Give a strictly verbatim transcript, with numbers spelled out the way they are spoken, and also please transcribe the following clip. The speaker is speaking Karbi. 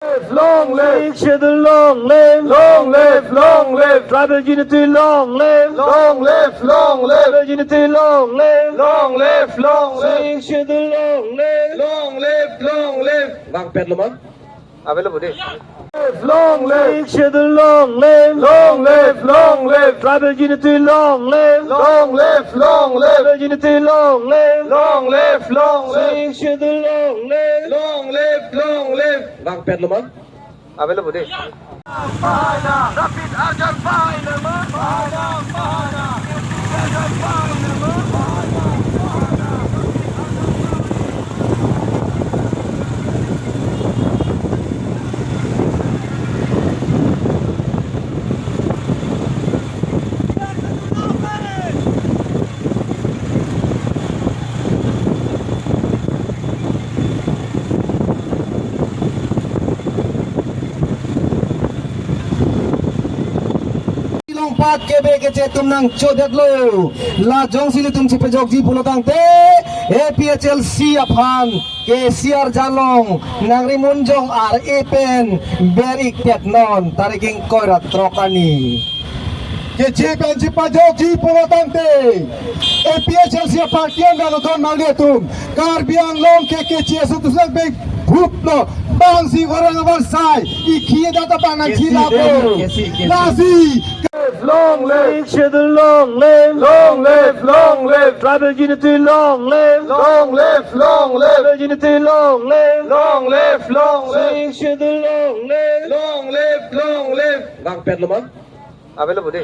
Long live! Sixth Schedule long live! Long live! Long live! Tribal unity long live! Long live! Long live! Tribal unity long live! Long live! Long live! Sixth Schedule long live! Long live! Long live! Vangpet lo ma? Ave lo budi. Long live! Sixth Schedule long live! Long live! Long live! Tribal unity long live! Long live! Long live! Tribal unity long live! Long live! Long live! Sixth Schedule long live! Long live! Long live! Vangpet lo ma? Ave lo budi. Longpat kebe keche atum nangchodetlo. La jongsi ilitum chepajokji pulo tangte A P H L C aphan K C R jalong nangrimunjong ar-e pen ber-ik tet non tarik ingkoi ra throk arni. Keche pen chepajokji pulo tangte A P H L C party an dalo don mali atum Karbi Anglong ke keche aso tusnak beng hup lo bangsi orang avarsai ikhi data panang khila bo. Lasi Long live! Sixth Schedule long live! Long live! Long live! Tribal unity long live! Long live! Long live! Tribal unity long live! Long live! Long live! Sixth Schedule long live! Long live! Long live! Vangpet lo ma? Ave lo budi.